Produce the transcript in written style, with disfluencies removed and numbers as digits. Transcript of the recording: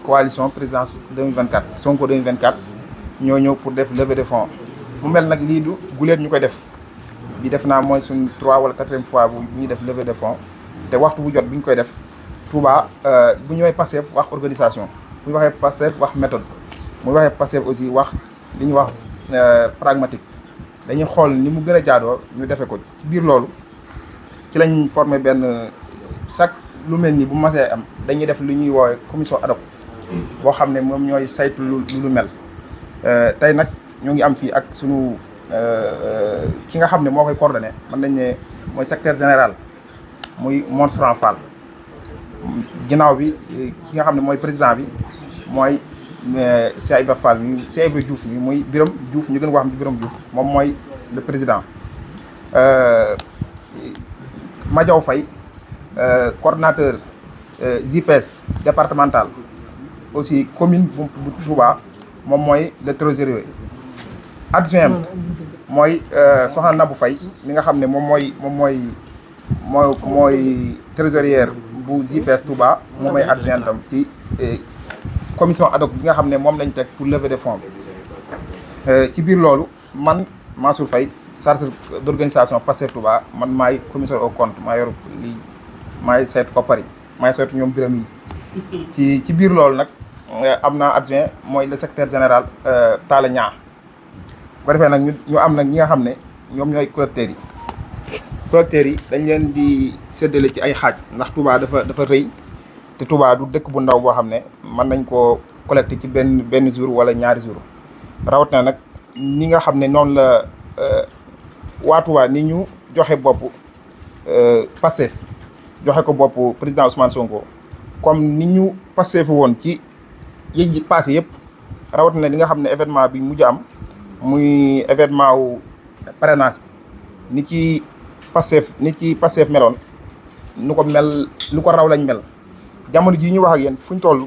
coalition présidence 2024 Sonko 2024 ñoo ñëw pour def levée de fonds mu mel nag lii du guleet ñu koy def bi def naa mooy suñ 3 wala 4e fois bu ñuy def levée de fonds te waxtu bu jot bi ñu koy def Touba bu ñëwee Pastef wax organisation bu ñu waxee Pastef wax méthode bu ñu waxee Pastef aussi wax li ñuy wax pragmatique dañuy xool ni mu gën a jaadoo ñu defee ko ci biir loolu ci lañ formé benn chaque lu mel ni bu masee am dañuy def lu ñuy woowee commission ad hoc boo xam ne moom ñooy saytu lu mel tey nag ñoo ngi am fii ak sunu ki nga xam ne moo koy coordonné mën nañ ne mooy secrétaire général muy Monstran Fall ginnaaw bi ki nga xam ne mooy président bi mooy Cheikh Ibra Fall mi Cheikh Ibra Diouf mi muy Biram Diouf ñu gën ko xam ci Biram Diouf moom mooy le président Madiaw Faye coordonnateur JPS départemental aussi commune bu Touba moom mooy le trésorier adjoint mooy soxna Nabou Faye mi nga xam ne moom mooy trésorière bu JPS Touba moom mooy adjoint tam ci commission ad hoc bi nga xam ne moom lañ teg pour lever des fonds ci biir loolu man Mansour Faye chargé d'organisation Pastef Touba man maay commissaire au compte maa yor lii maay seet koppar yi maay seetu ñoom biram yi ci biir loolu nag am naa adjoint mooy le secrétaire général Talla Niang bu ko defee nag ñu am nag ñi nga xam ne ñoom ñooy collecteurs yi dañ leen di séddale ci ay xaaj ndax Touba dafa rëy te Touba du dëkk bu ndaw boo xam ne mën nañ koo collecté ci benn jour wala ñaari jour rawat na nag ni nga xam ne noonu la waa Touba ni ñu joxe bopp Pastef joxe ko bopp président Ousmane Sonko comme ni ñu Pastef woon ci yi passé yëpp rawat na li nga xam ne événement bi mujj am muy événement wu parrainage bi ni ci Pastef meloon nu ko raw lañ mel jamono jii ñu wax ak yéen fuñ toll